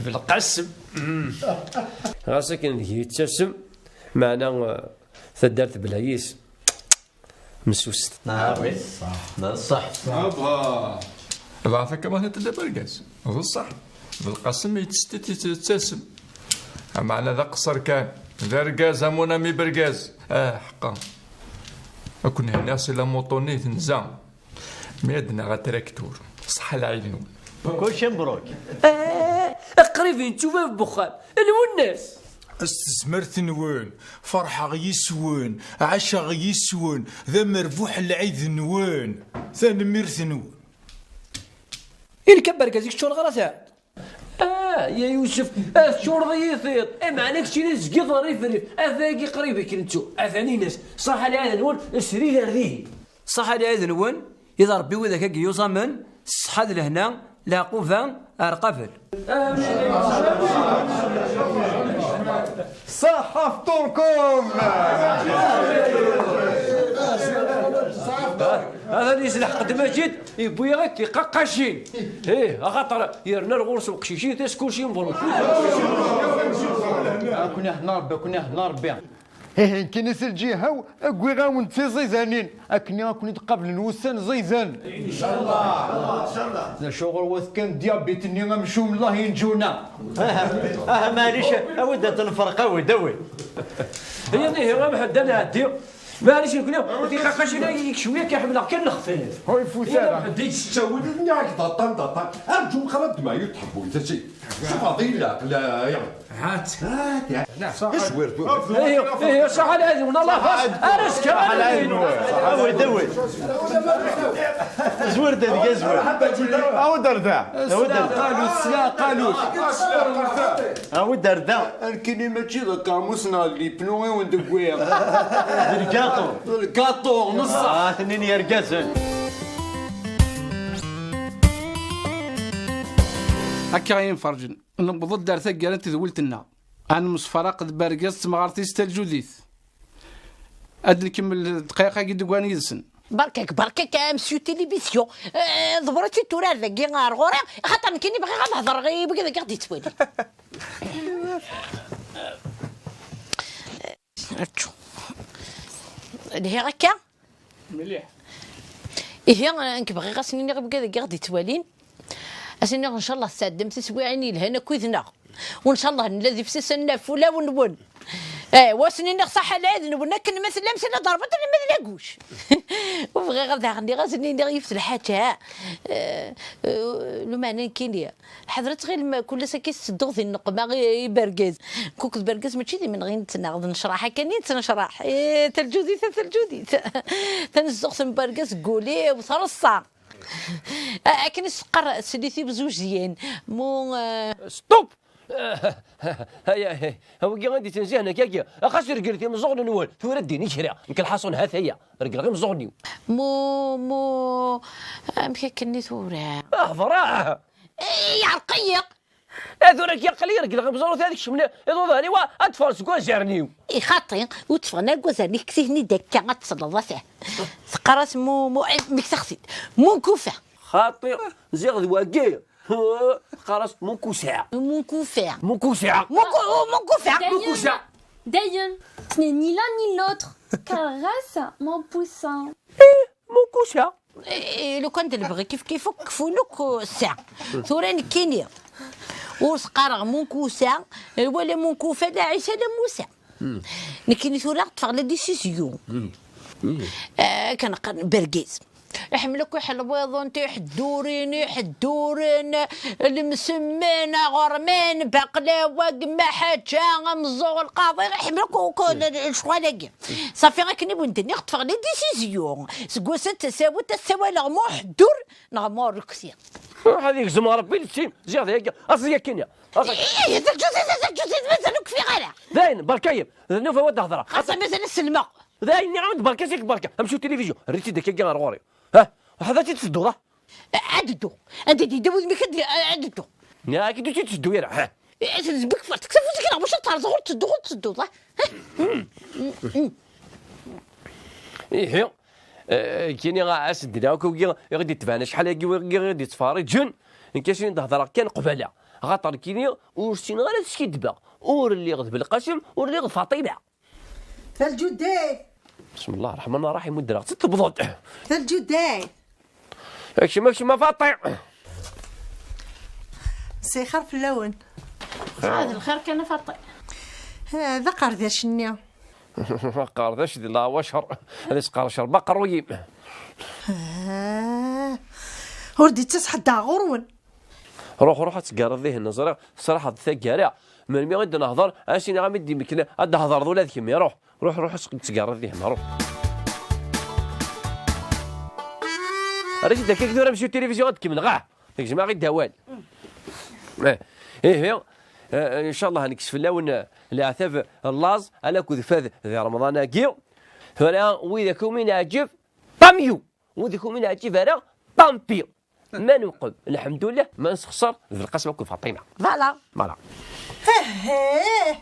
Belqasem. Ɣas akken deg yettasem, meɛna, eh, taddart bla yis. Messuset. Ah oui. Ṣṣeḥ. Dɣa takamata tedda bergaz. D ṣṣeḥ. Belqasem yettestit yettasem. Ameɛna d aqeṣṣer kan. D argaz a mon ami bergaz. Ah, ḥeqqa. Ad ken-henniɣ si lamuṭu-nni tenza. Mi ad naɣ atraktur. Ṣṣeḥḥa lɛid-nwen. Kulci mbruk. Ah, qrib yettu bab n uxxam. Lwennas. S tezmert-nwen, ferḥeɣ yis-wen, ɛaceɣ yis-wen, d amerbuḥ lɛid-nwen. Tanemmirt-nwen. I nekk abergaz i keččureɣ ara ta? Ah, ya Yusef, ah, teččureḍ-iyi tiṭ. Eh, meɛna keččini tezgiḍ rrif rrif. Atagi qrib i k-nettu. Atan-ines. Ṣaḥa lɛid-nwen, srid ar dihin. Ṣaḥa lɛid-nwen, iḍ Ṛebbi widak agi yuẓamen, ṣṣeḥḥa d lehna, leɛquba ar qabel. Ṣaḥḥa fṭurkum! Atan yesleḥq-d Maǧid, yewwi-yaɣ-d tiqaqqacin. Ih, axaṭer yerna ar ɣur-s uqcic-in, tis kulci mebruk. Ad ken-iḥḍen Ṛebbi, ad ken-iḥḍen Ṛebbi. Ih, nekkini si lǧiha-w, wwiɣ-awen-d tiẓidanin, akken ad ken-id-qablen wussan ẓidan. Incallah, incallah. D acu ɣur-wat kan diabit-nni amcum, Allah yenǧuna. Aha, aha, maɛlic, awi-d ad t-nferq, awi-d, awi-d. Ihi, ihi, a Mḥend, ad nɛeddi. Maɛlic, nekkni, tiqaqqacin-agi cwiya kan ḥemmleɣ kan lexfif. Ur ifut ara. Ihi, a Mḥend, tettawil-nni ak d aṭan, d aṭan. Arǧu, xrab d mayu tḥewwel, taci. Tfeḍ-iyi leɛqel, ya. Hat. Hat, ya. Icwir tura. Ihi, ihi, ṣaḥḥa lɛid-nwen, Allah. Ar azekka, ar azekka. Awi-d, awi-d. Zwir-d, azekka, zwir. Awi-d ar da. Awi-d ar da. Sla qalut, sla qalut. Awi-d ar da. Nekkini mačči d akermus neɣ d lipnu i wen-d-wwiɣ. D lgaṭu. D lgaṭu, neṣṣeḥ. Ah, tnin yergazen. Akka i yemferǧen. Newweḍ-d ar taggara n tedwilt-nneɣ. Ad nemsefraq d Bergaz d temɣart-is Taljudit. Ad nkemmel ddqayeq-agi d-uggan yid-sen. Berka-k, berka-k, a Monsieur Télévision. Eh, ḍebber-itt-id tura ar dagi ar ɣur-i, axaṭer nekkini bɣiɣ ad hedreɣ i wigad-agi ɣ-d-yettwalin. Attu. Lhiɣ akka? Mliḥ. Ihi, nekk bɣiɣ ad sen-iniɣ i wigad-agi ɣ-d-yettwalin, ad sen-iniɣ, ncallah, tesɛeddem tiswiɛin yelhan akked-neɣ. U ncallah, nella d ifsissen ɣef wulawen-nwen. Eh, wa sen-iniɣ ṣaḥḥa lɛid-nwen, akken ma tellam, sella d rrbaṭ, alamma d laguc. U bɣiɣ ad aɣ-nniɣ, ad sen-iniɣ yiwet lḥaǧa, eh, eh, lumeɛna nekkini. Ḥadret ɣilem kul ass akka i tettedduɣ di nneqma i, i bergaz. Kuk d bergaz mačči d imenɣi i nettnaɣ, d nnecraḥ akken i nettnecraḥ. Eh, Taljudit, a Taljudit. Tanezzuɣt n bergaz deg wul-iw treṣṣa. A-, akken i s-teqqar Slit Ibzujyen. Mu, eh, Stop! Aya, aya, wigi i d-ittnezzihen akkagi. Axas reglet imeẓẓuɣen-nwen. Tura ddin i kra. Nekk lḥaṣun ha-t-aya. Regleɣ imeẓẓuɣen-iw. Mu, mu, amek akken i tura? Ah, hḍer, ah! Eh, yeɛreq-iyi! Eh, tura k-yeɛqel i regleɣ imeẓẓuɣen-iw, ad kecmen iḍudan-iw, ad ffɣen seg wazaren-iw. I xaṭi, ur tteffɣen ara deg wazaren-ik, ktihni-d akka, ad tesleḍ, ata. Teqqar-as mu, mu, eh, mek taxtit. Munkufa. Xaṭi, ziɣ d wagi. Teqqar-as Munkusa. Munkufa. Munkusa. Munku-, oh, Munkufa. Dayen, Munkusa. Dayen, ce n'est ni l'un ni l'autre, car reste mon poussin. Eh, Munkusa. Eh, lukan d lebɣi kif kif akk kfun akk ssaɛa. Tura nekkini ur s-qqareɣ Munkusa, wala Munkufa, la Ɛisa, la Musa. Nekkini tura ṭṭfeɣ la décision. Eh, kan qqaren bergaz. Iḥemmel akk iḥelwiḍen, tiḥeddurin, iḥedduren, lemsemmen, aɣerman, baqlawa, gma ḥaǧa, ameẓẓuɣ, lqaḍi, iḥemmel akk, akk lecɣal-agi. Ṣafi akken i wen-d-nniɣ, ṭṭfeɣ les décisions. Seg wass-a d tasawut, ad ssawaleɣ muḥeddur neɣ murekti. Ruḥ ad igzem Rebbi letti, ziɣ d ayagi, aẓ-iyi akkin-ya. Aẓ-, ih, d aǧǧut-it, d aǧǧut-it, mazal ur kfiɣ ara. Dayen, berka-yi, d nnuba wa d-hedreɣ. Xas mazal ad sellmeɣ. Dayen, nniɣ-am-d berka, zik berka. Amcum tilivizyu, err-itt-id akka ɣer ɣur-i. Ha? Waḥed ad tt-id-tedduḍ, ha? Ad ddu. Anda d-yedda wudem-ik, ad d-, ad ddu. Nniɣ-ak-id ur tt-id-teddu ara, ha? Eh, tezbek fert, ksaf zik neɣ bac ad terẓeɣ ur ttedduɣ, ur ttedduḍ, ha? Ihi, eh, kini as-d-nniɣ akk wigi i ɣ-d-itebɛen acḥal-agi, wigi i ɣ-d-ittfeṛṛiǧen, nekk asin d-hedreɣ kan qbala, axaṭer kini ur ssineɣ ara ad skiddbeɣ, ur lliɣ d Belqasem, ur lliɣ d Faṭima. Talǧudet. Bismillah ṛṛeḥman ṛṛaḥim, udreɣ-tt tewweḍ-d. Talǧudet. Akcem, akcem a Faṭi. Sixer fell-awen. Ah, d lxir kan a Faṭi. Ah, d aqerdac-nni. Aqerdac di leɛwacer, ad isqercer baqerruy-im. Ah, ur d-ittas ḥedd ɣur-wen. Ruḥ, ruḥ ad teggareḍ dihin, ẓriɣ tesraḥeḍ taggara. Melmi i d-nehḍer, ad as-iniɣ am i d-imekken, ad d-thedreḍ ula d kemmi. Ruḥ, ruḥ, ruḥ ad teggareḍ dihin, ruḥ. Rrid akka tura, monsieur télévision, ad kemmleɣ, ah, tegzem-aɣ-id awal. Eh, ihi, eh, ncallah nekkes fell-awen, eh, leɛtab, laẓ, ala akked fad di Remḍan-agi. Tura, widak umi neɛǧeb, tant mieux. Widak umi neɛǧib ara, tant pis. Ma newqem, lḥemdullah, ma nessexṣer, d Belqasem akked Faṭima. Voilà. Voilà. Hehheh.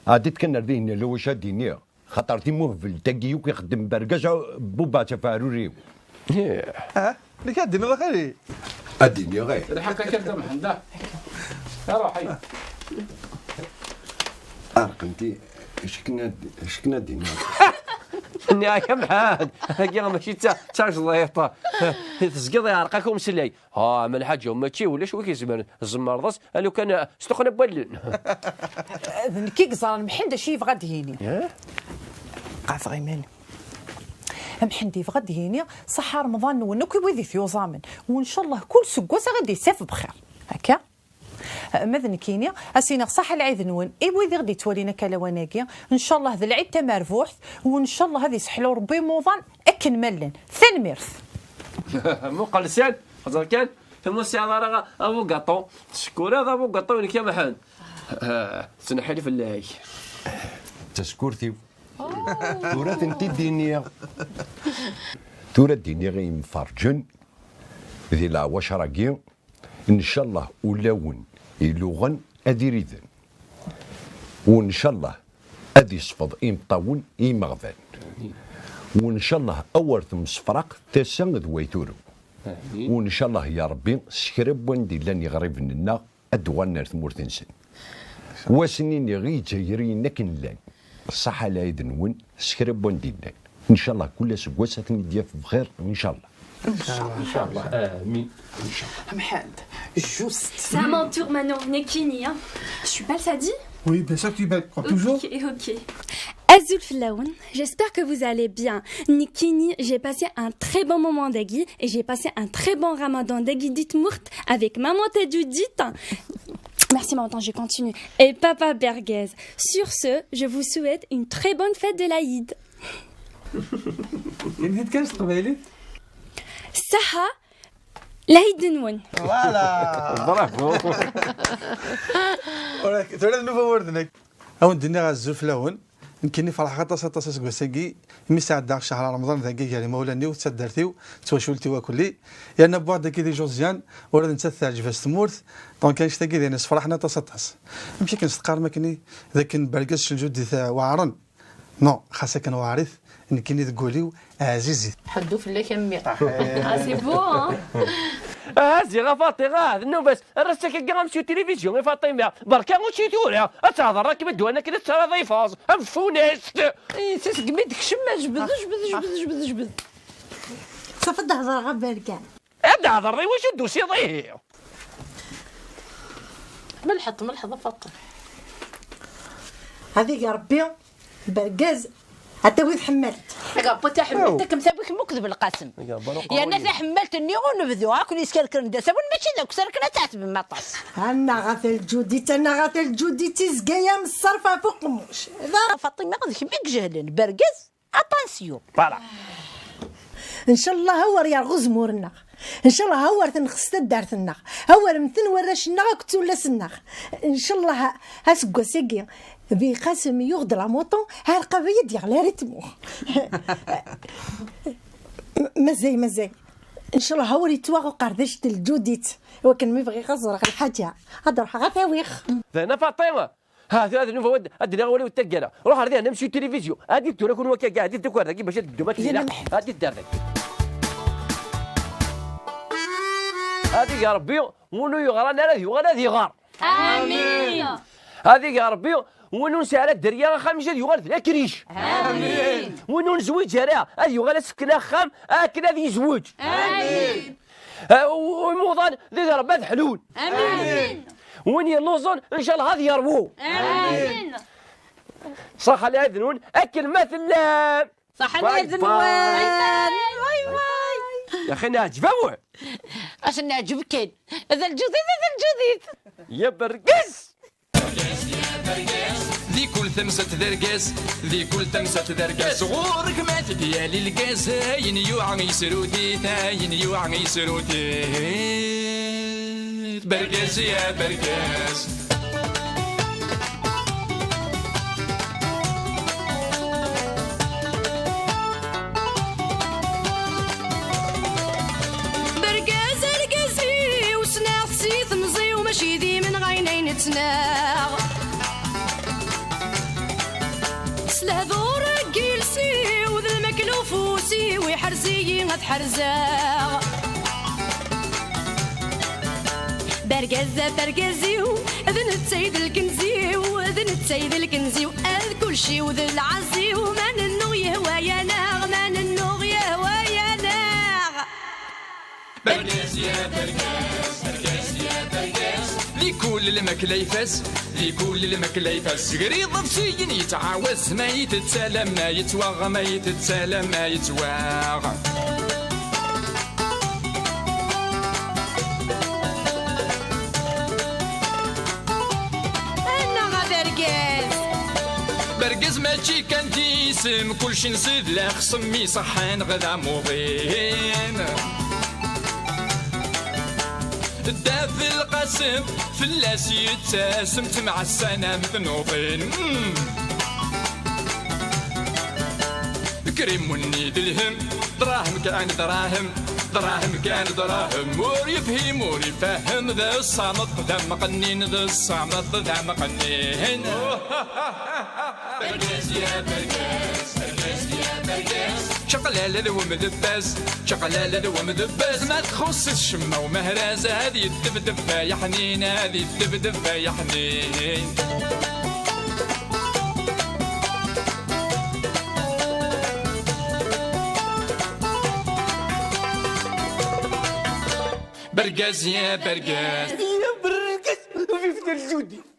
Ɛeddi-d kan ar dihin, yella wacu ad d-iniɣ. Xaṭer timuhbelt-agi yakk ixeddem bergaz, a Buba Tafaruri. Ih. Ah, nekk ad d-iniɣ a xali. Ad d-iniɣ, eh. Lḥeqq akka d amḥenda. Aruḥ, ay. Arqenti, acu akken ad, acu akken ad d-iniɣ? Nniɣ-ak a Mḥend, agi mačči d ta-, d tajḍiṭ. Tezgiḍ iɛreq-ak umeslay. Ha, ma lḥaǧa mačči ulac wi k-izemren. Tzemreḍ-as, a lukan, eh, s tuqqna n wallen. D nekk i yeẓran Mḥend acu yebɣa ad d-yini. Eh? Qeɛdeɣ iman-iw. Mḥend yebɣa ad d-yini, ṣaḥḥa Remḍan-nwen akk i wid i t-yuẓamen. Wncallah kul seggas ad ɣ-id-isaf bxir. Akka? Ma d nekkini, ad s-iniɣ ṣaḥḥa lɛid-nwen i wid i ɣ-d-ittwalin akka lawan-agi. Ncallah d lɛid tamerbuḥt, u ncallah ad iseḥlu Rebbi imuḍan akken ma llan. Tanemmirt. Muqel syan, xẓer kan, ma ur tesɛiḍ ara abugaṭu. Tcekkuriḍ abugaṭu-inek a Mḥend. Ah, tettneḥḥil fell-ak. D tasekkurt-iw. Tura ad tent-id-iniɣ. Tura ad d-iniɣ i yimferǧen di leɛwacer-agi. Ncallah ulawen iluɣen ad iriden. U ncallah ad isfeḍ imeṭṭawen i imeɣban. U ncallah awer temsefraq tasa d way turew. U ncallah ya Rebbi s kra n wanda i llan iɣriben-nneɣ ad d-uɣalen ar tmurt-nsen. Wa sen-iniɣ i Izzayriyen akken llan. Ṣaḥa lɛid-nwen s kra n wanda i llan. Ncallah kul aseggas ad ten-id-yaf bxir, ncallah. Inchallah, inchallah. Amin. Mḥend, juste. C'est à mon tour maintenant, nekkini, hein. Je suis belle, ça dit? Oui, bien sûr que tu es belle. Prends toujours. Ok, ok. Azul fell-awen, j'espère que vous allez bien. Nekkini, j'ai passé un très bon moment dagi et j'ai passé un très bon ramadan dagi di tmurt avec maman Tadjoudjit. Merci maman, attends, je continue. Et papa Bergez. Sur ce, je vous souhaite une très bonne fête de l'Aïd. Ini-t kan s teqbaylit. Ṣaḥḥa lɛid-nwen. Voilà. Bravo. Tura d nnuba wurden-ak. Ad wen-d-iniɣ azul fell-awen. Nekkini ferḥeɣ aṭas, aṭas aseggas-agi, imi sɛeddaɣ cehṛ Remḍan dagi gar imawlan-iw, d taddart-iw, d twacult-iw akkelli. Yerna wwiɣ-d akid i Josiane, ula d nettat teɛǧeb-as tmurt. Donc, annect-agi d ayen yessefraḥen aṭas, aṭas. Amek akken s-teqqarem akken i, d akken bergaz s lǧuddit, eh, weɛṛen? Non, xas akken weɛrit, nekkini deg wul-iw ɛzizit. Ḥeddu fell-ak a mmi. Ah, c'est beau, hein? Ah, ziɣ a Faṭi, ah, d nnuba-s. Err-as akka am s tilivizyu i Faṭima. Berka učči tura. Ad tehder akken ad d-wan akken ad terreḍ ifeẓ. Am tfunast. Eh, s segmi d-tekcem, jbed, jbed, jbed, jbed, jbed. Ṣafi ad d-hedreɣ a Berka. Ad d-hedreḍ i wacu d-tusiḍ ihi? Melḥeḍ, melḥeḍ a Faṭi. Ad ig Rebbi bergaz Ata wi tḥemmelt. Aga, bo taḥemmelt, akem tawi kemm akked Belqasem. Aga, bo, yerna taḥemmelt-nni ur nebdu, akk yeskerkren d asawen, mačči d akessar kan ad tɛetbem aṭas. Annaɣ a Lǧudit, annaɣ a Lǧudit, izga-yam ṣṣerf ɣef uqemmuc. Da Faṭima, d kemm i ijehlen, bergaz, aṭansyu. Voilà. Ncallah awer yerɣ uzemmur-nneɣ. Ncallah awer tenxes taddart-nneɣ. Awer mmten warrac-nneɣ akked tullas-nneɣ. Ncallah aseggas-agi, Belqasem yuɣ-d la moto, ar qaba i d-yeɣli ar itmu. M-, mazay, mazay. Ncallah awer yettwaɣ uqerdac n Lǧudit. Wakken mi bɣiɣ ad ẓreɣ lḥaǧa, ad ruḥeɣ ad t-awiɣ. Dana Faṭima! Ha, tura ad nufa ad, ad d-naɣ wali taggara. Ruḥ ar diɣen amsi tilivizyu. Ad d-tura kun wakka, ad d-taker dagi bac ad d-ddum ad Yella tili. Mḥ- Ad d-dar dagi. Ad ig Ṛebbi, win ur yeɣran ara ad yuɣal ad iɣer. Amin. Ad ig Ṛebbi, win ur nesɛi ara dderya axxam-is ad yuɣal d lakric. Amin. Win ur nezwiǧ ara ad yuɣal ad s-fken axxam akken ad yezweǧ. Amin. Ah, u-, imuḍan d ig Ṛebbi ad ḥlun. Amin. Win yelluẓen, ncallah ad yerwu. Amin. Ṣaḥa lɛid-nwen akken ma tellam. Ṣaḥa lɛid-nwen. Bye bye. Way way. Ya axi neɛǧeb-awen. Asen neɛǧeb kan. D Lǧudit, d Lǧudit. Ya bergaz. Di kul tamsalt d argaz, di kul tamsalt d argaz. Ɣur-k ma tegyal lgaz, ayen yuɛa yesrutit, ayen yuɛa yesrutit. Bergaz ya bergaz. Bergaz argaz-iw, ssneɣ-t si temẓi-w, mačči d imenɣayen ay nettnaɣ. S lehdur n yiles-iw d lmakla ufus-iw, iḥrez-iyi ad ḥerzeɣ. Bergaz ɣef argaz-iw, d netta i d lkenz-iw, d netta i d lkenz-iw, ad kulci-w d lɛaz-iw, ma nennuɣ yehwa-yaneɣ, ma nennuɣ yehwa-yaneɣ. Bergaz ya bergaz, bergaz ya bergaz. Di kul lmakla ifaz, di kul lmakla ifaz. Ger iḍebsiyen yettɛawaz, ma yettett alam, ma yettwaɣ, ma yettett alam, ma yettwaɣ. Annaɣ a bergaz. Bergaz mačči kan d isem, kulci nsid la xsem iṣeḥḥan ɣ d amuḍin. Dda Belqasem fell-as yettasem, ttemɛassan am tnuḍin. Mm. Krim wenni d lhem, dṛahem kan dṛahem, dṛahem kan dṛahem. Ur yefhim, ur ifehhem, d ṣṣameṭ d amqennin, d ṣṣameṭ d amqennin. Bergaz ya bergaz, bergaz ya bergaz. Čaqlala d wemdebbaz, čaqlala d wemdebbaz. Ma txuṣṣ-it ccemma umehraz, ad yeddebdeb ay aḥnin, ad yeddebdeb ay aḥnin. Bergaz ya bergaz. Ya bergaz, vive Lǧudit.